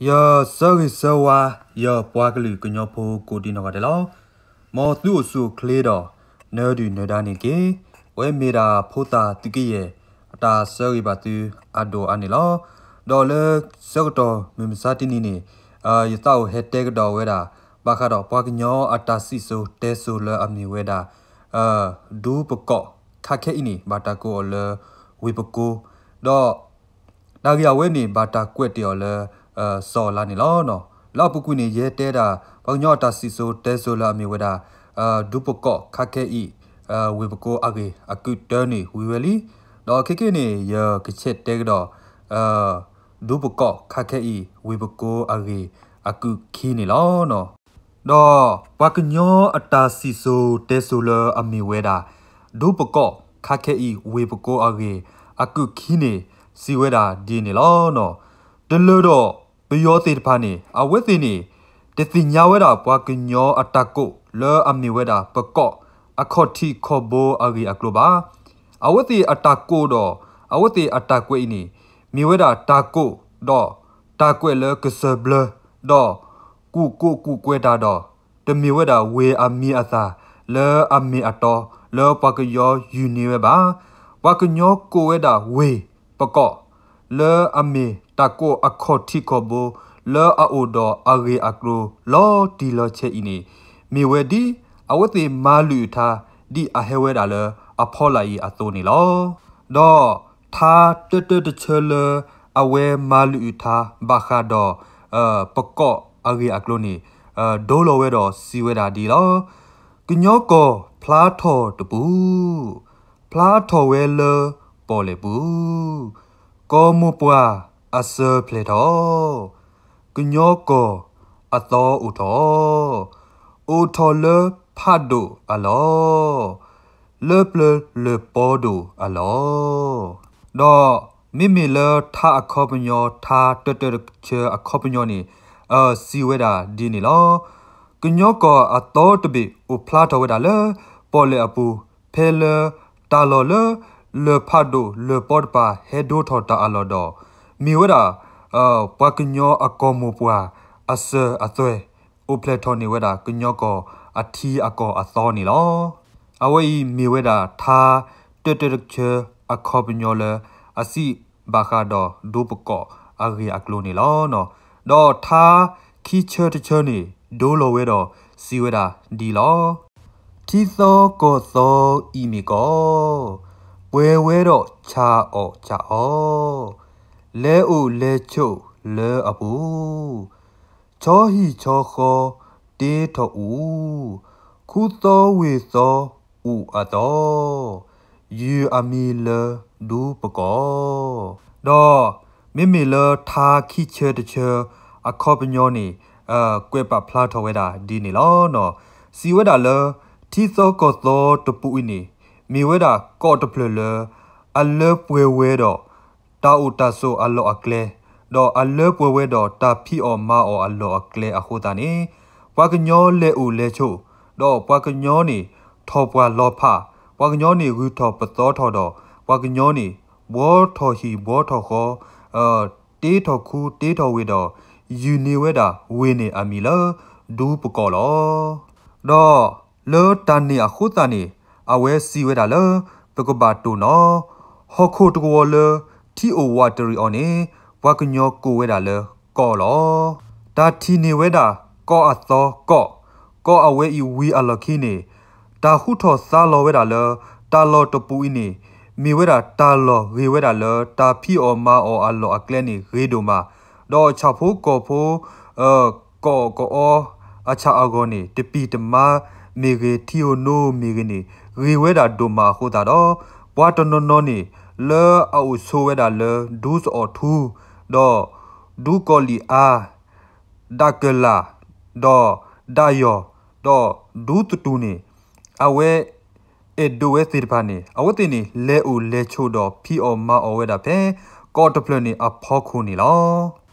ယဆၢဂ့ၤဆၢဝါ ယပှၤကလုာ်ကညီဖိကိးဒံနီၢ်ဂၤဒဲးလီၤ. မ်သုအိၣ်ဆူၣ်အိၣ်ချ့ဒီး နၢၤဒုၣ်နၢၤဒါန့ၣ်တက့ၢ်. အဝဲမ့ၢ်ဒၣ်ဖိသၣ်သုးကယဲၢ် အတၢ်ဆၢဂ့ၤဘၣ်သုအဒိၣ်အါန့ၣ်လီၤ. ဒီးလၢဆၢကတီၢ်မုၢ်မဆါတနံၤန့ၣ် ယသးအိၣ်ဟဲတဲကဒီးဝဲဒၣ် ဘၣ်ဃးဒီးပှၤကညီအတၢ်စံၣ်စိၤတဲစိၤလၢအမ့ၢ်ဝဲဒၣ် ဒူပကီၢ်ခါခဲအံၤန့ၣ် ဘၣ်တၢ်ကိးအီၤလၢ ဝ့ၢ်ပကိ, ဒီး တၢ်ဂ့ၢ်အဝဲန့ၣ် ဘၣ်တၢ်ကွဲးတ့ၢ်အီၤလၢ စီၤအၤလါန့ၣ်လီၤ. လၢအပူၤကွံာ်န့ၣ် ယဟဲတဲဒၣ် ပှၤကညီအတၢ်စံၣ်စိၤတဲစိၤလၢအမ့ၢ်ဝဲဒၣ် ဒူပကီၢ်ခါခဲအံၤ ဝ့ၢ်ပကိအဂ့ၢ်အကုၢ်တၢန့ၣ်ဝံၤဝဲလံ. ဒီးခဲကနံၣ်န့ၣ် ယကဆဲးတဲကဒီး ဒူပကီၢ်ခါခဲအံၤ ဝ့ၢ်ပကိအဂ့ၢ်အကုၢ်ခံန့ၣ်လီၤ. ဒီးပှၤကညီအတၢ်စံၣ်စိၤတဲစိၤလၢအမ့ၢ်ဝဲဒၣ် ဒူပကီၢ်ခါခဲအံၤ ဝ့ၢ်ပကိအဂ့ၢ်အကုၢ်ခံန့ၣ် စံးဝဲဒၣ်ဒ်န့ၣ်လီၤ. တလၢၤဒီးပယီၤသ့ၣ်တဖၣ်န့ၣ် အဝဲသ့ၣ်န့ၣ် တသ့ၣ်ညါဝဲဒၣ်ပှၤကညီအတၢ်ကိးလၢအမ့ၢ်ဝဲဒၣ်ပကီၢ်အခီၣ်ထံးခီၣ်ဘိအဂ့ၢ်အကျိၤဘၣ်. အဝဲသ့ၣ်အတၢ်ကိးဒီး အဝဲသ့ၣ်အတၢ်ကွဲးအံၤန့ၣ် မ့ၢ်ဝဲဒၣ်တၢ်ကိးဒီးတၢ်ကွဲးလၢကစၢၢ်ဘျၢ ဒီး ကူၣ်ကိးကူၣ်ကွဲးတၢ်ဒီး တမ့ၢ်ဝဲဒၣ်ဝ့ၢ်အမံၤအသၣ်လၢအမ့ၢ်အတီလၢပှၤကညီယုၢ်န့ၢ်ဝဲဘၣ်. ပှၤကညီကိးဝဲဒၣ်ဝ့ၢ်ပကီၢ် လၢအမ့ၢ်တၢ်ကိးအခီၣ်ထံးခီၣ်ဘိ လၢအအိၣ်ဒီးအဂ့ၢ်အကျိၤလီၤတံၢ်လီၤဆဲးအံၤန့ၣ် မ့ၢ်ဝဲဒ်အဝဲသ့ၣ်မၤလုၢ်အထါ ဒ်အဟဲဝဲဒၣ်လၢအဖီလာ်အံၤအသိးန့ၣ်လီၤ. ဒီးထါတၢတၢတဆၢလၢအဝဲမၤလုၢ်အထါဘၣ်ဃးဒီး ပကီၢ်အဂ့ၢ်အကျိၤန့ၣ် ဒိလီၤဝဲဒီးစံးဝဲဒၣ်ဒ်လီၤ. ကညီကီၢ်ဖျါထီၣ်တပူၤ, ဖျါထီၣ်ဝဲလၢပီၣ်လဲၣ်ပူၤ, ကီၢ်မိၢ်ပှၢ်အစၢၤဖျဲၣ်ထီၣ်, ကညီကီၢ်အသီအိၣ်ထီၣ်, အိၣ်ထီၣ်လၢဖးဒိၣ်အလီၢ်, လၢပျၢၤလၢၢ်ပီဒိၣ်အလီၢ်. ဒီးမ့မ့ၢ်လၢထါအခီပညီ ထါတၢတၢတဆၢအခီပညီန့ၣ် စံးဝဲဒၣ်ဒ်န့ၣ်လီၤ. ကညီကီၢ်အသီတဘ့ၣ်အိၣ်ဖျါထီၣ်ဝဲဒၣ်လၢပီၣ်လဲၣ်အပူၤ ဖဲလၢတၢ်လီၢ်လၢ လၢၢ်ဖးဒိၣ်လၢၢ်ပီတပၤဟဲဒိထီၣ်တၢ်အလီၢ်ဒီး မ့ၢ်ဝဲဒၣ် ပှၤကညီအကီၢ်မိၢ်ပှၢ်အစၢၤအသွဲၣ် အိၣ်ဖျဲၣ်ထီၣ်န့ၢ်ဝဲဒၣ်ကညီကီၢ်အထံအကီၢ်အသီန့ၣ်လီၤ. အဝဲအံၤမ့ၢ်ဝဲဒၣ်ထါတၢတၢတဆၢအခီပညီလၢအစံးဘၣ်ဃးဒီးဒူပကီၢ်အဂ့ၢ်အကျိၤန့ၣ်လီၤ. ဒီးထါခံဆၢတဆၢန့ၣ် ဒိလီၤဝဲဒီးစံးဝဲဒၣ်ဒ်လီၤ. ထံသီကီၢ်သီအံၤမ့ၢ်ကီၢ်, ပှဲၤဝဲဒီးဆၣ်အီၣ်ဆၣ်အီ, လဲၤအိၣ်လဲၤဆိးလၢအပူၤ, ဆီဟံၣ်ဆီဃီတ့ထီၣ်အူ, ခူသီဝ့ၢ်သီအူၣ်အသီ, ယုၢ်အမံၤလၢဒူပကီၢ်. ဒီးမ့မ့ၢ်လၢထါခံဆၢတဆၢအခီပညီန့ၣ် ကွဲးပာ်ဖျါထီၣ်ဝဲဒၣ်ဒ်န့ၣ်လီၤ. စံးဝဲဒၣ်လၢ ထံသီကီၢ်သီတပူၤအံၤန့ၣ် မ့ၢ်ဝဲဒၣ်ကီၢ်တဖျၢၣ်လၢ အလၢပှဲၤဝဲဒီး တၢ်အိၣ်တၢ်ဆိးအလီၢ်အကျဲ, ဒီးအလၢပှဲၤဝဲဒီးတၢ်ဖံးအီၣ်မၤအီၣ်အလီၢ်အကျဲအဃိသတးန့ၣ် ပှၤကညီလဲၤအိၣ်လဲၤဆိး, ဒီးပှၤကညီန့ၣ်ထီၣ်ပှၢ်လီၤဖး, ပှၤကညီန့ၣ်ဂုၢ်ထီၣ်ပသီထီၣ်ဒီး ပှၤကညီန့ၣ် ဘှီထီၣ်ဟံၣ်ဘှီထီၣ်ဃီ, တ့ထီၣ်ခူတ့ထီၣ်ဝ့ၢ်ဒီး ယုၢ်န့ၢ်ဝဲဒၣ်ဝ့ၢ်န့ၣ်အမံၤလၢ ဒူပကီၢ်လီၤ. ဒီးလၢတၢ်န့ၣ်အဃိသတးန့ၣ် အဝဲစံးဝဲဒၣ်လၢ ပကဘၣ်တိၢ်နီၣ် ဟီၣ်ခိၣ်တကဝီၤလၢ ထံအိၣ်ဝးတရံးအီၤန့ၣ် ပှၤကညီကိးဝဲဒၣ်လၢကီၢ်လီၤ. တၢ်ထံၣ်န့ၢ်ဝဲဒၣ်ကီၢ်အသီကီၢ်, ကီၢ်အဝဲအံၤဝံၤအလီၢ်ခံန့ၣ် တၢ်ဟူထီၣ်သါလီၤဝဲဒၣ်လၢ တၢ်လီၢ်တပူၤအံၤန့ၣ် မ့ၢ်ဝဲဒၣ်တၢ်လီၢ်ဂ့ၤဝဲဒၣ်လၢ တၢ်ဖံးအီၣ်မၤအီၣ်အလီၢ်အကျဲန့ၣ်ဂ့ၤဒိၣ်မး, ဒီးဆၣ်ဖိကီၢ်ဖိ ကီၢ်ကအီအဆၣ်အဂီၢ်န့ၣ် တပံၢ်တမါမ့ၢ်ဂ့ၤ ထံဧိၤနိမ့ၢ်ဂ့ၤန့ၣ် ဂ့ၤဝဲဒၣ်ဒိၣ်မးအဃိသတးဒီး ပှၤတနီၤနီၤန့ၣ် လၢအအိၣ်ဆိးဝဲဒၣ်လၢ ဒူသအီၣ်ထူ, ဒီးဒူကီၢ်လံၣ်အါ, ဒၣ်ကၢၢ်လၣ်, ဒီးဒၣ်ယီၢ်, ဒီးဒူသတူၢ်န့ၣ် အဝဲ အဲၣ်ဒိးဝဲသ့ၣ်တဖၣ်န့ၣ် အဝဲသ့ၣ်န့ၣ် လဲၤအိၣ်လဲၤဆိးဒီးဖံးအီၣ်မၤအီၣ်ဝဲဒၣ်ဖဲ ကီၢ်တဖျၢၣ်န့ၣ်အဖီခိၣ်န့ၣ်လီၤ.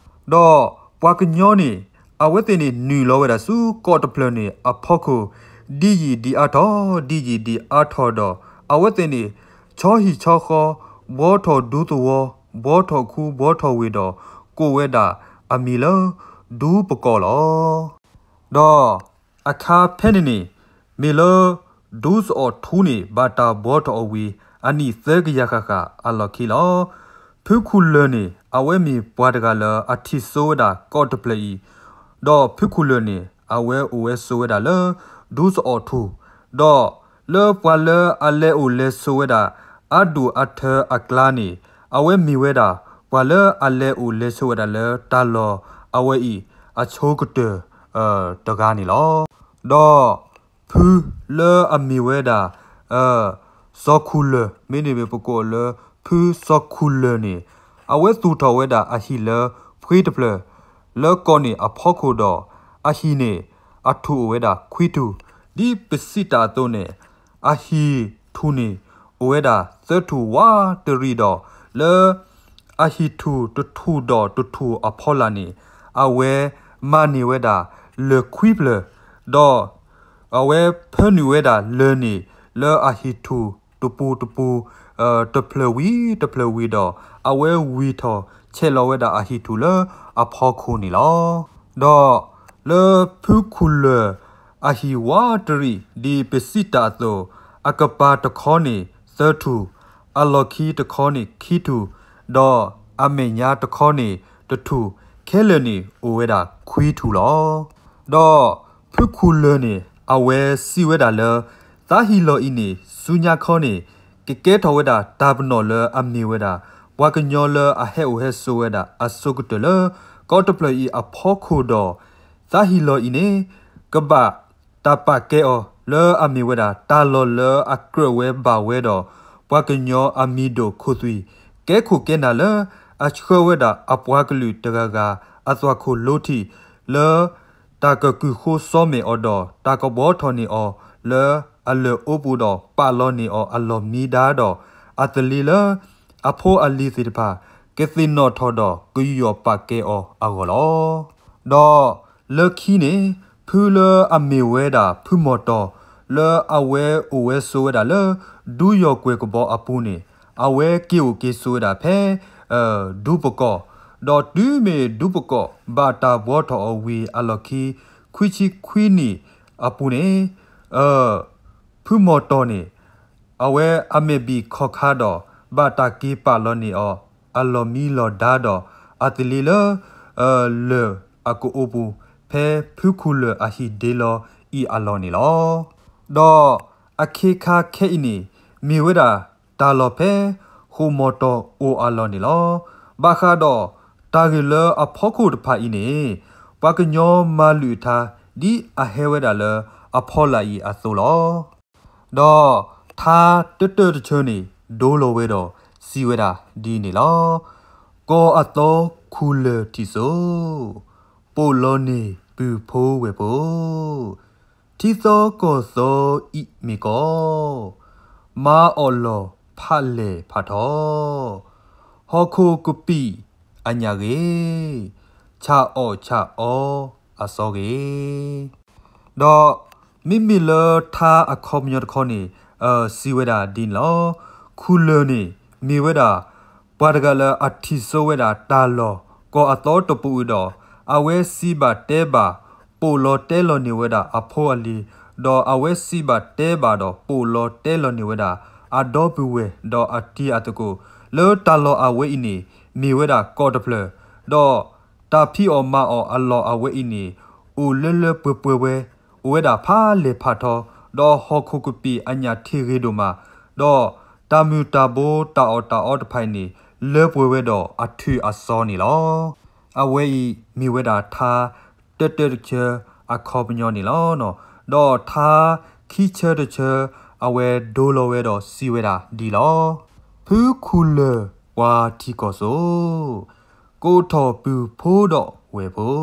ဒီးပှၤကညီန့ၣ် အဝဲသ့ၣ်န့ၣ်နုာ်လီၤဝဲဒၣ်ဆူကီၢ်တဖျၢၣ်န့ၣ်အဖီခိၣ် ဒ်ယံာ်ဒံးအါထီၣ် ဒ်ယံာ်ဒံးအါထီၣ်ဒီး အဝဲသ့ၣ်န့ၣ် ဆီဟံၣ်ဆီဃီ ဘှီထီၣ်ဒူသဝီ ဘှီထီၣ်ခူဘှီထီၣ်ဝ့ၢ်ဒီး ကိးဝဲဒၣ် အမံၤလၢ ဒူပကီၢ်လီၤ. ဒီးအခါဖဲန့ၣ်န့ၣ် မ့ၢ်လၢ ဒူစအီၣ်ထူန့ၣ် ဘၣ်တၢ်ဘှီထီၣ်အဝံၤ အနံၣ်သၢကယၤဃၣ်ဃၣ်အလီၢ်ခံလီၤ. ဖုခူၣ်လၢၢ်န့ၣ် အဝဲမ့ၢ်ပှၤတဂၤလၢအထံၣ်စိဝဲဒၣ်ကီၢ်တဖျၢၣ်အံၤ, ဒီးဖုခူၣ်လၢၢ်န့ၣ် အဝဲအိၣ်ဝဲဆိးဝဲဒၣ်လၢ ဒူစအီၣ်ထူ, ဒီးလၢပှၤလၢအလဲၤအိၣ်လဲၤဆိးဝဲဒၣ် အါဒိၣ်အထၢအကျါန့ၣ် အဝဲမ့ၢ်ဝဲဒၣ် ပှၤလၢအလဲၤအိၣ်လဲၤဆိးဝဲဒၣ်လၢတၢ်လီၢ်အဝဲအံၤ အဆိကတၢၢ်တဂၤန့ၣ်လီၤ. ဒီးဖုလၢအမ့ၢ်ဝဲဒၣ် စီၤခူၣ်လၢၢ် မ့တမ့ၢ်ပကိးလၢ ဖုစီၤခူၣ်လၢၢ်န့ၣ် အဝဲသူၣ်ထီၣ်ဝဲဒၣ်အဟံၣ်လၢဖှ့တဖျၢၣ် လၢကီၢ်န့ၣ်အဖီခိၣ်ဒီး အဟံၣ်န့ၣ် အထူၣ်အိၣ်ဝဲဒၣ်ခွံထူၣ်, ဒ်ပစံးတၢ်အသိးန့ၣ် အဟံၣ်ထူၣ်န့ၣ် အိၣ်ဝဲဒၣ်သၢထူၣ်ဝးတရံးဒီး လၢ အဟံၣ်ထူၣ်တထူၣ်ဒီးတထူၣ်အဖီလာ်န့ၣ် အဝဲမၤန့ၢ်ဝဲဒၣ်လၢၢ်ခွံဖျၢၣ်, ဒီးအဝဲဖၢနုာ်ဝဲဒၣ်လၢၢ်န့ၣ် လၢအဟံၣ်ထူၣ်တပူၤတပူၤ တဖျၢၣ်ဝံၤတဖျၢၣ်ဝံၤဒီး အဝဲဝံၢ်ထီၣ်ဆဲးလီၤဝဲဒၣ်အဟံၣ်ထူၣ်လၢအဖီခိၣ်န့ၣ်လီၤ. ဒီးလၢဖုခူၣ်လၢၢ်အဟံၣ်ဝးတရံး ဒ်ပစံးတၢ်အသိး အကပၤတခီန့ၣ်သၢထူၣ်, အလီၢ်ခံတခီန့ၣ်ခံထူၣ်, ဒီးအမဲာ်ညါတခီန့ၣ်တထူၣ်, ခဲလၢာ်န့ၣ်အိၣ်ဝဲဒၣ်ခွံထူၣ်လီၤ. ဒီးဖုခူၣ်လၢၢ်န့ၣ် အဝဲစံးဝဲဒၣ်လၢ သးဟံၣ်လီၢ်အံၤန့ၣ် ဆူညါခီန့ၣ် ကကဲထီၣ်ဝဲဒၣ်တၢ်ပနီၣ်လၢအမ့ၢ်ဝဲဒၣ် ပှၤကညီလၢအဟဲအိၣ်ဟဲဆိးဝဲဒၣ်အဆိကတၢၢ်လၢ ကီၢ်တဖျၢၣ်အံၤအဖီခိၣ်ဒီး သးဟံၣ်လီၢ်အံၤန့ၣ် ကဘၣ်တၢ်ပာ်ကဲအီၤလၢအမ့ၢ်ဝဲဒၣ် တၢ်လီၢ်လၢအကြၢးဝဲဘၣ်ဝဲဒီး ပှၤကညီအမံၤဒိၣ်ခိၣ်သွံၣ် ကဲခိၣ်ကဲနၢ်လၢ အဆှၢဝဲဒၣ်အပှၤကလုာ်တဂၤဂၤ အသွၣ်ခိၣ်လိထံး လၢ တၢ်ကကုၢ်ဃိစီမ့ၣ်အီၤဒီး တၢ်ကဘှီထီၣ်န့ၢ်အီၤလၢအလၢၢ်အိပူၤဒီး ပာ်လီၤန့ၢ်အီၤအလီၢ်မံဒါဒီး အသလံၤလၢ အဖိအလံၤသ့ၣ်တဖၣ် ကသ့ၣ်နီၣ်ထီၣ်ဒီးကယူးယီၣ်ပာ်ကဲအီၤအဂီၢ်လီၤ. ဒီးလၢခံန့ၣ် ဖုလၢအမ့ၢ်ဝဲဒၣ်ဖုမီၢ်တီၢ် လၢအဝဲအိၣ်ဝဲဆိးဝဲဒၣ်လၢ ဒူယီၢ်ကွဲၢ်ကဘီအပူၤန့ၣ် အဝဲက့ၤအိၣ်က့ၤဆိးဝဲဒၣ်ဖဲ ဒူပကီၢ်, ဒီးတုၤမ့ၢ်ဒူပကီၢ် ဘၣ်တၢ်ဘှီထီၣ်အဝံၤအလီၢ်ခံ ခွံဆံခွံနံၣ်အပူၤန့ၣ် ဖုမီၢ်တီၢ်န့ၣ် အဝဲအမဲာ်ဘံၣ်ခီၣ်ခါဒီး ဘၣ်တၢ်က့ၤပာ်လီၤန့ၢ်အီၤ အလီၢ်မံလီၤဒါဒီး အသလံၤလၢ လၢၢ်အကအိပူၤ ဖဲဖုခူၣ်လၢၢ်အဟံၣ်ဒ့လီၤအံၤအလီၢ်န့ၣ်လီၤ. ဒီးအခ့ခါခဲအံၤန့ၣ် မ့ၢ်ဝဲဒၣ်တၢ်လီၢ်ဖဲ ဃိာ်မီၢ်တီၢ်အိၣ်အလီၢ်န့ၣ်လီၤ. ဘၣ်ဃးဒီး တၢ်ဂ့ၢ်လၢအဖီခိၣ်တဖၣ်အံၤန့ၣ် ပှၤကညီမၤလုၢ်အထါ ဒ်အဟဲဝဲဒၣ်လၢအဖီလာ်အံၤအသိးလီၤ. ဒီးထါတတၢၢ်တဆၢန့ၣ် ဒိလီၤဝဲဒီးစံးဝဲဒၣ်ဒ်န့ၣ်လီၤ. ကီၢ်အသီခူၣ်လၢၢ်ထံၣ်စိ, ပိာ်လီၤန့ၢ်ပုၢ်ဖိဝဲၢ်ဖိ, ထံသီကီၢ်သီအံၤမ့ၢ်ကီး, မၤအီၣ်လီၢ်ဖးလဲၢ်ဖးထီ, ဟီၣ်ခိၣ်ကပံာ်အညၣ်ဂ့ၤ, ဆၣ်အီၣ်ဆၣ်အီအစီဂ့ၤ ဒီးမ့မ့ၢ်လၢထါအခီပညီတခီန့ၣ် စံးဝဲဒၣ်ဒ်န့ၣ်လီၤ. ခူၣ်လၢၢ်န့ၣ် မ့ၢ်ဝဲဒၣ် ပှၤတဂၤလၢအထံၣ်စိဝဲဒၣ်တၢ်လီၢ် ကီၢ်အသီတပူၤအံၤဒီး အဝဲစံးဘၣ်တဲဘၣ် ပိာ်လီၤတဲလီၤန့ၢ်ဝဲဒၣ်အဖိအလံၤ, ဒီးအဝဲစံးဘၣ်တဲဘၣ်ဒီး ပိာ်လီၤတဲလီၤန့ၢ်ဝဲဒၣ် အဒီပုၢ်ဝဲၢ်ဒီးအတံၤအသကိး လၢတၢ်လီၢ်အဝဲအံၤန့ၣ် မ့ၢ်ဝဲဒၣ်ကီၢ်တဖျၢၣ်, ဒီးတၢ်ဖံးအီၣ်မၤအီၣ်အလီၢ်အဝဲအံၤန့ၣ် အိၣ်လၢလၢပှဲၤပှဲၤဝဲ, အိၣ်ဝဲဒၣ်ဖးလဲၢ်ဖးထီ, ဒီးဟီၣ်ခိၣ်ကပံာ်အညၣ်ထံၣ်ဂ့ၤဒိၣ်မး, ဒီးတၢ်မုၢ်တၢ်ဘိတၢ်အီၣ်တၢ်အီတဖၣ်အံၤန့ၣ် လၢပှဲၤဝဲဒီးအထုးအစီန့ၣ်လီၤ. အဝဲအံၤမ့ၢ်ဝဲဒၣ်ထါတတၢၢ်တဆၢအခီပညီန့ၣ်လီၤ. ဒီးထါခံဆၢတဆၢ အဝဲဒိလီၤဝဲဒီးစံးဝဲဒၣ်ဒ်လီၤ. ဖုခူၣ်လၢၢ်ပှၤထံကီၢ်စိ ကိးထီၣ်ပုၢ်ဖိဒီးဝဲၢ်ဖိ,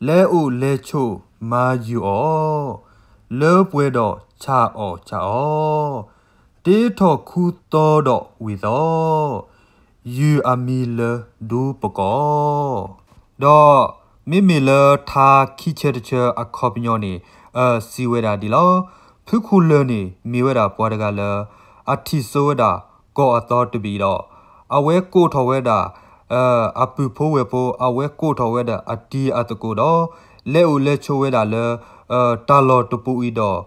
လဲၤအိၣ်လဲၤဆိးမၤယုာ်အီၤ, လၢပှဲၤဒီးဆၣ်အီၣ်ဆၣ်အီ, တ့ထီၣ်ခူသီဒီးဝံၢ်သီ, ယုၢ်အမံၤလၢဒူပကီၢ်, ဒီးမ့မ့ၢ်လၢထါခံဆၢတဆၢအခီပညီန့ၣ် စံးဝဲဒၣ်ဒ်လီၤ. ဖုခူၣ်လၢၢ်န့ၣ် မ့ၢ်ဝဲဒၣ်ပှၤတဂၤလၢ အထံၣ်စိဝဲဒၣ်ကီၢ်အသီတဘ့ၣ်ဒီး အဝဲကိးထီၣ်ဝဲဒၣ် အပုၢ်ဖိဝဲၢ်ဖိ အဝဲကိးထီၣ်ဝဲဒၣ်အတံၤအသကိးဒီး လဲၤအိၣ်လဲၤဆိးဝဲဒၣ်လၢ တၢ်လီၢ်တပူၤအံၤဒီး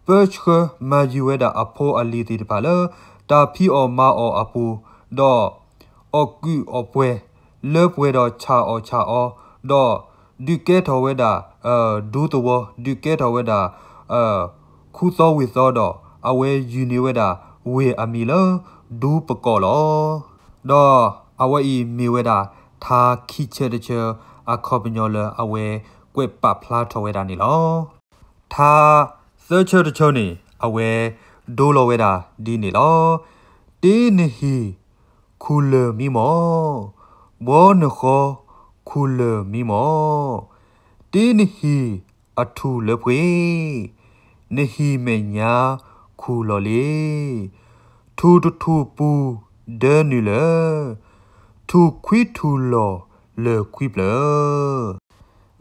ပၢဆှၢမၤယုၤဝဲဒၣ်အဖိအလံၤသ့ၣ်တဖၣ်လၢ တၢ်ဖံးအီၣ်မၤအီၣ်အပူၤ, ဒီး အီၣ်ကုးအီၣ်ပှဲၤ, လၢပှဲၤဒီးဆၣ်အီၣ်ဆၣ်အီ, ဒီး ဒုးကဲထီၣ်ဝဲဒၣ် ဒူသဝီ, ဒုးကဲထီၣ်ဝဲဒၣ် ခူသီဝ့ၢ်သီဒီး အဝဲယုၢ်န့ၢ်ဝဲဒၣ်ဝ့ၢ်အမံၤလၢ ဒူပကီၢ်လီၤ. ဒီးအဝဲအံၤမ့ၢ်ဝဲဒၣ် ထါခံဆၢတဆၢ အခီပညီလၢအဝဲကွဲးပာ်ဖျါထီၣ်ဝဲဒၣ်န့ၣ်လီၤ. ထါသၢဆၢတဆၢန့ၣ် အဝဲဒိလီၤဝဲဒၣ်ဒ်န့ၣ်လီၤ. တ့နဟံၣ်ခူၣ်လၢၢ်မံမီၢ်, ဘှီနဃီခူၣ်လၢၢ်မံမီၢ်, တ့နဟံၣ်အထူၣ်လၢပှ့ၤ, နဟံၣ်မဲာ်ညါခူၣ်လီၤလ့, ထူၣ်တထူၣ်ပူၤဒၢနုာ်လၢာ်, ထူၣ်ခွံထူၣ်လီၤလၢာ်ခွံဖျၢၣ်.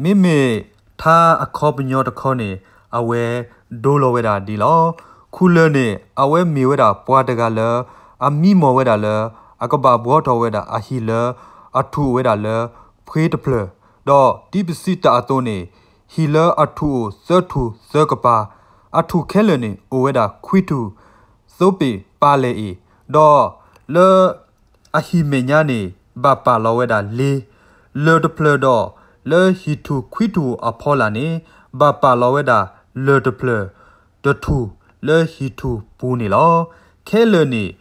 မ့မ့ၢ်ထါအခီပညီတခီန့ၣ် အဝဲဒိလီၤဝဲဒၣ်ဒ်လီၤ. ခူၣ်လၢၢ်န့ၣ် အဝဲမ့ၢ်ဝဲဒၣ်ပှၤတဂၤလၢ အမံမီၢ်ဝဲဒၣ်လၢ အကဘၣ်ဘှီထီၣ်ဝဲဒၣ်အဟံၣ်လၢ အထူၣ်အိၣ်ဝဲဒၣ်လၢ ပှ့ၤတဖျၢၣ်, ဒီးဒ်ပစံးတၢ်အသိးန့ၣ် ဟံၣ်လၢအထူၣ်အိၣ်သၢထူၣ်သၢကပၤ, အထူၣ်ခဲလၢာ်န့ၣ် အိၣ်ဝဲဒၣ်ခွံထူၣ်, သိးပ့ၤပာ်လဲၢ်အ့ၣ်, ဒီးလၢ အဟံၣ်မဲာ်ညါန့ၣ် ဘၣ်ပာ်လီၤဝဲဒၣ်လ့ လၢၢ်တဖျၢၣ်ဒီး လၢဟံၣ်ထူၣ်ခွံထူၣ်အဖီလာ်န့ၣ် ဘၣ်ပာ်လီၤဝဲဒၣ်လၢၢ်တဖျၢၣ် တထူၣ် လၢဟံၣ်ထူၣ်ပူၤန့ၣ်လီၤ. ခဲလၢာ်န့ၣ်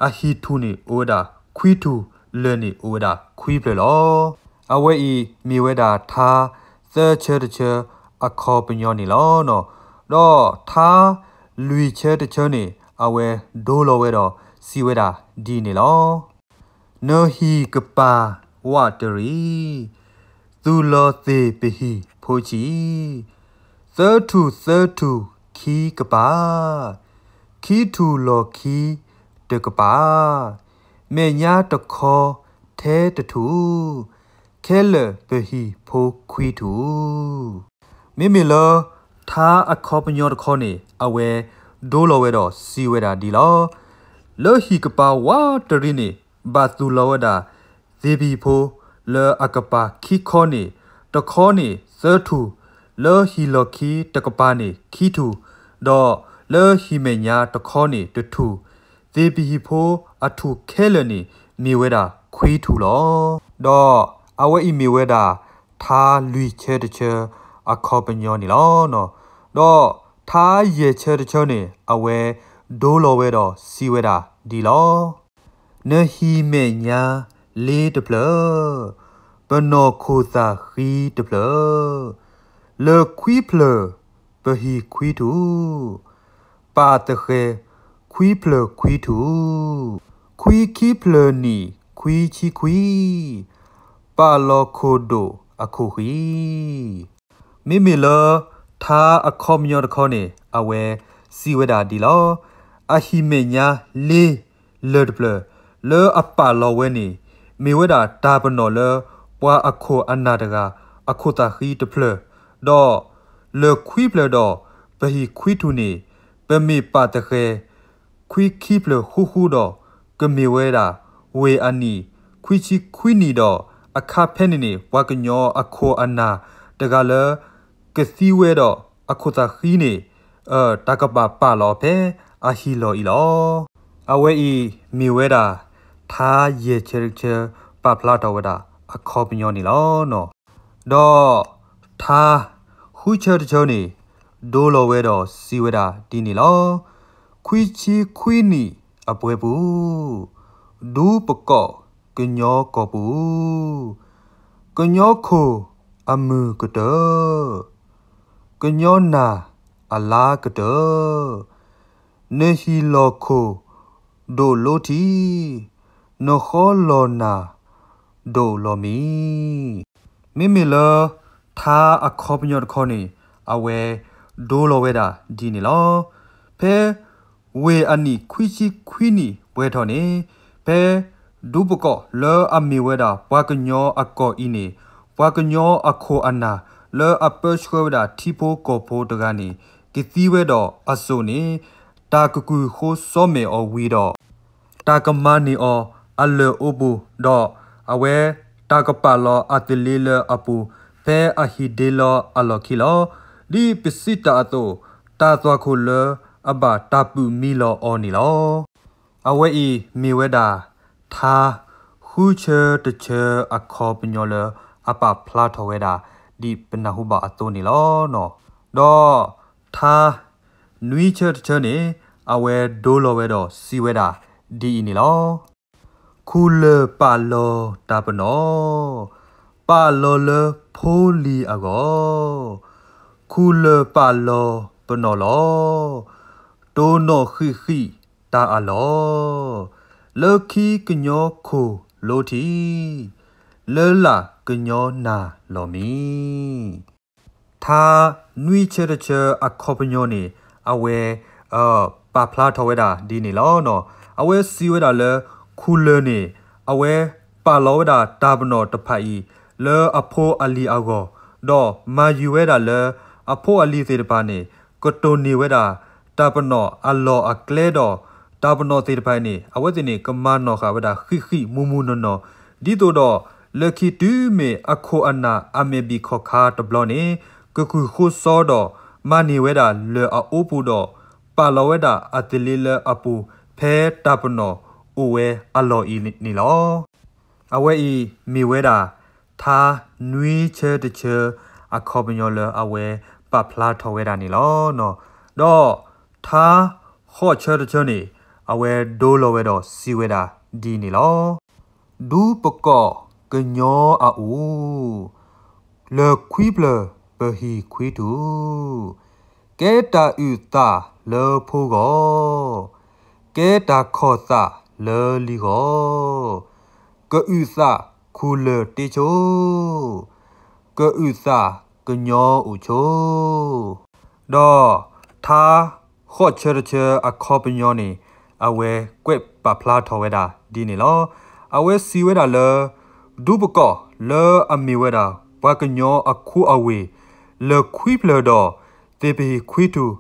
အဟံၣ်ထူၣ်န့ၣ်အိၣ်ဝဲဒၣ်ခွံထူၣ်, လၢၢ်န့ၣ်အိၣ်ဝဲဒၣ်ခွံဖျၢၣ်လီၤ. အဝဲအံၤမ့ၢ်ဝဲဒၣ်ထါသၢဆၢတဆၢအခီပညီန့ၣ်လီၤ. ဒီးထါလွံၢ်ဆၢတဆၢန့ၣ် အဝဲဒိလီၤဝဲဒီးစံးဝဲဒၣ်ဒ်န့ၣ်လီၤ. နဟံၣ်ကပၤဝးတရံး, သူၣ်လီၤသ့ၣ်ပဟံၣ်ဖိဆံး, သၢထူၣ်သၢထူၣ်ခံကပၤ, ခံထူၣ်လီၤခံတကပၤ, မဲာ်ညါတခီထဲတထူၣ်, ခဲလၢာ်ပဟံၣ်ဖိခွံထူၣ်. မ့မ့ၢ်လၢ ထါအခီပညီတခီန့ၣ် အဝဲဒိလီၤဝဲဒီးစံးဝဲဒၣ်ဒ်လီၤ. လၢဟံၣ်ကပၤဝးတရံးန့ၣ် ဘၣ်သူၣ်လီၤဝဲဒၣ် သ့ၣ်ပဟံၣ်ဖိ လၢအကပၤခံခီန့ၣ် တခီန့ၣ်သၢထူၣ်, လၢဟံၣ်လီၢ်ခံတကပၤန့ၣ်ခံထူၣ်, ဒီးလၢဟံၣ်မဲာ်ညါတခီန့ၣ်တထူၣ်, သ့ၣ်ပဟံၣ်ဖိအထူၣ်ခဲလၢာ်န့ၣ် မ့ၢ်ဝဲဒၣ်ခွံထူၣ်လီၤ. ဒီးအဝဲအံၤမ့ၢ်ဝဲဒၣ် ထါလွံၢ်ဆၢတဆၢ အခီပညီန့ၣ်လီၤ. ဒီးထါယဲၢ်ဆၢတဆၢန့ၣ် အဝဲဒိလီၤဝဲဒီးစံးဝဲဒၣ်ဒ်လီၤ. နဟံၣ်မဲာ်ညါလ့တဖျၢၣ်, ပနီၢ်ခိၣ်သၣ်ဃံတဖျၢၣ်, လၢၢ်ခွံဖျၢၣ်ပဟံၣ်ခွံထူၣ်, ပာ်သဃဲၤခွံဖျၢၣ်ခွံထူၣ်, ခွံခံဖျၢၣ်နံၣ်ခွံဆံခွံ, ပာ်လီၤခိၣ်ဒိၣ်အခိၣ်ဃံ. မ့မ့ၢ်လၢ ထါအခီပညီတခီန့ၣ် အဝဲစံးဝဲဒၣ်ဒ်လီၤ. အဟံၣ်မဲာ်ညါလ့ လၢၢ်တဖျၢၣ် လၢအပာ်လီၤဝဲန့ၣ် မ့ၢ်ဝဲဒၣ်တၢ်ပနီၣ်လၢ ပှၤအခိၣ်အနၢ်တဂၤ အခိၣ်သၣ်ဃံတဖျၢၣ်, ဒီးလၢၢ်ခွံဖျၢၣ်ဒီး ပဟံၣ်ခွံထူၣ်န့ၣ် ပမ့ၢ်ပာ်သဃဲၤ ခွံခံဖျၢၣ်ဃူဃူဒီး ကမ့ၢ်ဝဲဒၣ် ဝ့ၢ်အနံၣ် ခွံဆံခွံနံၣ်ဒီး အခါဖဲန့ၣ်န့ၣ် ပှၤကညီအခိၣ်အနၢ်တဂၤလၢ ကသံဝဲဒီးအခိၣ်သၣ်ဃံန့ၣ် တၢ်ကဘၣ်ပာ်လီၤဖဲအဟံၣ်လီၢ်အံၤလီၤ. အဝဲအံၤမ့ၢ်ဝဲဒၣ် ထါယဲၢ်ဆၢတဆၢ ပာ်ဖျါထီၣ်ဝဲဒၣ်အခီပညီန့ၣ်လီၤ. ဒီးထါဃုဆၢတဆၢန့ၣ် ဒိလီၤဝဲဒီးစံးဝဲဒၣ်ဒ်န့ၣ်လီၤ. ခွံဆံခွံနံၣ်အပှဲၤပူၤ, ဒူပကီၢ်ကညီကီၢ်ပူၤ, ကညီခိၣ်အမုၢ်ကတၢၢ်, ကညီနၢ်အလါကတၢၢ်, နဟံၣ်လီၢ်ခိၣ်ဒိၣ်လိထံ, နဃီလီၤနၢ်ဒိၣ်လီၤမံ. မ့မ့ၢ်လၢ ထါအခီပညီတခီန့ၣ် အဝဲဒိလီၤဝဲဒၣ်ဒ်န့ၣ်လီၤ. ဖဲဝ့ၢ်အနံၣ်ခွံဆံခွံနံၣ်ပှဲၤထီၣ်န့ၣ် ဖဲဒူပကီၢ်လၢအမ့ၢ်ဝဲဒၣ်ပှၤကညီအကီၢ်အံၤန့ၣ် ပှၤကညီအခိၣ်အနၢ် လၢအပၢဆှၢဝဲဒၣ်ထံဖိကီၢ်ဖိတဂၤန့ၣ် ကသံဝဲဒီးအစိၣ်န့ၣ် တၢ်ကကုၢ်ဃိစီမဲာ်အီၤဝံၤဒီး တၢ်ကမၤန့ၢ်အီၤအလၢၢ်အိပူၤ ဒီး အဝဲတၢ်ကပာ်လီၤအသလ့လၢအပူၤ ဖဲအဟံၣ်ဒ့လီၤအလီၢ်ခံလီၤ. ဒ်ပစံးတၢ်အသိး, တၢ်သွၣ်ခိၣ်လၢအဘၣ်တၢ်ပုၢ်မံလီၤအီၤန့ၣ်လီၤ. အဝဲအံၤမ့ၢ်ဝဲဒၣ် ထါဃုဆၢတဆၢအခီပညီလၢအပာ်ဖျါထီၣ်ဝဲဒၣ် ဒ်ပနၢ်ဟူဘၣ်အသိးန့ၣ်လီၤ. ဒီးထါနွံဆၢတဆၢန့ၣ် အဝဲဒိလီၤဝဲဒီးစံးဝဲဒၣ်ဒ်အံၤန့ၣ်လီၤ. ခူၣ်လၢၢ်ပာ်လီၤတၢ်ပနီၣ်, ပာ်လီၤလၢဖိလံၤအဂီၢ်, ခူၣ်လၢၢ်ပာ်လီၤပနီၣ်လီၤ. တိၢ်နီၣ်ဃံးဃံးတၢ်အလီၢ်, လၢခံကညီခိၣ်လိထံး, လၢလာ်ကညီနၢ်လီၤမံ. ထါနွံဆၢတဆၢအခီပညီန့ၣ် အဝဲ ပာ်ဖျါထီၣ်ဝဲဒၣ်ဒ်န့ၣ်လီၤ. အဝဲစံးဝဲဒၣ်လၢ ခူၣ်လၢၢ်န့ၣ် အဝဲပာ်လီၤဝဲဒၣ်တၢ်ပနီၣ်တဖၣ်အံၤ လၢအဖိအလံၤအဂီၢ်, ဒီးမၤယုၤဝဲဒၣ်လၢ အဖိအလံၤသ့ၣ်တဖၣ်န့ၣ် ကတိၢ်န့ၢ်ဝဲဒၣ် တၢ်ပနီၣ်အလီၢ်အကျဲဒီး တၢ်ပနီၣ်သ့ၣ်တဖၣ်န့ၣ် အဝဲသ့ၣ်န့ၣ် ကမၤနီၣ်ဃာ်ဝဲဒၣ်ဃံးဃံးမူမူနီၢ်နီၢ်, ဒ်သိးဒီး လၢခံတုၤမ့ၢ်အခိၣ်အနၢ်အမဲာ်ဘံၣ်ခီၣ်ခါတဘျီန့ၣ် ကကုၢ်ဃိစီဒီး မၤန့ၢ်ဝဲဒၣ်လၢၢ်အအိပူၤဒီး ပာ်လီၤဝဲဒၣ်အသလ့လၢအပူၤ ဖဲတၢ်ပနီၣ်အိၣ်ဝဲအလီၢ်အံၤန့ၣ်လီၤ. အဝဲအံၤမ့ၢ်ဝဲဒၣ် ထါနွံဆၢတဆၢ အခီပညီလၢအဝဲပာ်ဖျါထီၣ်ဝဲဒၣ်န့ၣ်လီၤ. ဒီးထါဃိးဆၢတဆၢန့ၣ် အဝဲဒိလီၤဝဲဒီးစံးဝဲဒၣ်ဒ်န့ၣ်လီၤ. ဒူပကီၢ်ကညီအအိၣ်, လၢၢ်ခွံဖျၢၣ်ပဟံၣ်ခွံထူၣ်, ကဲတၢ်အုၣ်သးလၢဖိဂီၢ်, ကဲတၢ်ခီၣ်သးလၢလံၤဂီၢ်, ကအုၣ်သးခူၣ်လၢၢ်တ့ဆိ, ကအုၣ်သးကညီအိၣ်ဆိ. ဒီးထါဃိးဆၢတဆၢအခီပညီန့ၣ် အဝဲကွဲးပာ်ဖျါထီၣ်ဝဲဒၣ်ဒ်န့ၣ်လီၤ. အဝဲစံးဝဲဒၣ်လၢ ဒူပကီၢ်လၢအမ့ၢ်ဝဲဒၣ် ပှၤကညီအခိအဝ့ၢ် လၢၢ်ခွံဖျၢၣ်ဒီး သ့ၣ်ပဟံၣ်ခွံထူၣ်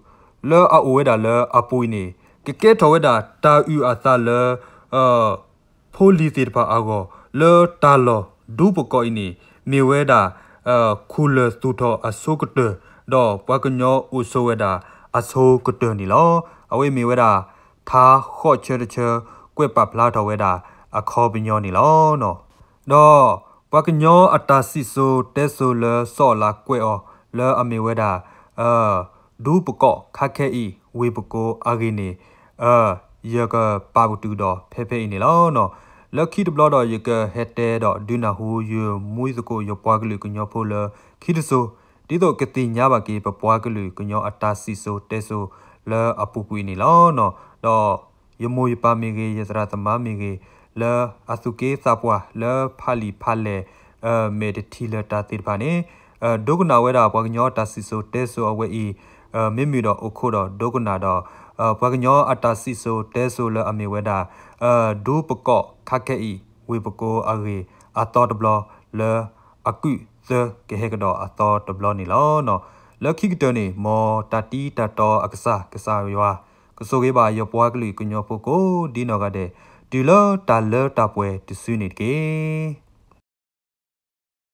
လၢအအိၣ်ဝဲဒၣ်လၢအပူၤအံၤန့ၣ် ကကဲထီၣ်ဝဲဒၣ်တၢ်အုၣ်အသးလၢ ဖိလံၤသ့ၣ်တဖၣ်အဂီၢ် လၢတၢ်လီၢ်ဒူပကီၢ်အံၤန့ၣ် မ့ၢ်ဝဲဒၣ် ခူၣ်လၢၢ်သူၣ်ထီၣ်အဆိကတၢၢ် ဒီးပှၤကညီအိၣ်ဆိးဝဲဒၣ်အဆိကတၢၢ်န့ၣ်လီၤ. အဝဲမ့ၢ်ဝဲဒၣ် ထါဃိးဆၢတဆၢ ကွဲးပာ်ဖျါထီၣ်ဝဲဒၣ်အခီပညီန့ၣ်လီၤ. ဒီးပှၤကညီအတၢ်စံၣ်စိၤတဲစိၤလၢစီၤအၤလးကွဲးအီၤ လၢအမ့ၢ်ဝဲဒၣ် ဒူပကီၢ်ခါခဲအံၤ ဝ့ၢ်ပကိအဂ့ၢ်န့ၣ် ယကပာ်ပတုာ်ဒီးဖဲဖဲအံၤန့ၣ်လီၤ. လၢခံတဘျီဒီးယကဟဲတဲဒီးဒုးနၢ်ဟူယမူယသကိးယပှၤကလုာ်ကညီဖိလၢခံတစိၤ ဒ်သိးကသ့ၣ်ညါဘၣ်က့ၤ ပပှၤကလုာ်ကညီအတၢ်စံၣ်စိၤတဲစိၤလၢအပူၤကွံာ်န့ၣ်လီၤ. ဒီးယမိၢ်ယပၢ်မ့ၢ်ဂ့ၤ ယသရၣ်သမါမ့ၢ်ဂ့ၤ လၢအသူၣ်က့သးပှၢ်လၢဖးလံာ်ဖးလဲၢ် မဲာ်တထံၣ်လၢၤတၢ်သ့ၣ်တဖၣ်န့ၣ် ဒိကနၣ်ဝဲဒၣ်ပှၤကညီအတၢ်စံၣ်စိၤတဲစိၤအဝဲအံၤ မ့မ့ၢ်ဒီးအိၣ်ခိးဒီးဒိကနၣ်ဒီး ပှၤကညီအတၢ်စံၣ်စိၤတဲစိၤလၢအမ့ၢ်ဝဲဒၣ် ဒူပကီၢ်ခါခဲအံၤ ဝ့ၢ်ပကိအဂ့ၢ်အသီတဘျီ လၢအကုၢ်သၢကဟဲကဒီးအသီတဘျီန့ၣ်လီၤ. လၢခံကတၢၢ်န့ၣ် မ်တၢ်တံတၢ်တီအကစၢ် ကစၢ်ယွၤ ကဆိၣ်ဂ့ၤဘၣ်ယပှၤကလုာ်ကညီဖိကိးဒ်နီၢ်ဂၤဒဲး တုၤလၢတၢ်လၢတၢ်ပှဲၤတစုန့ၣ်တက့ၢ်.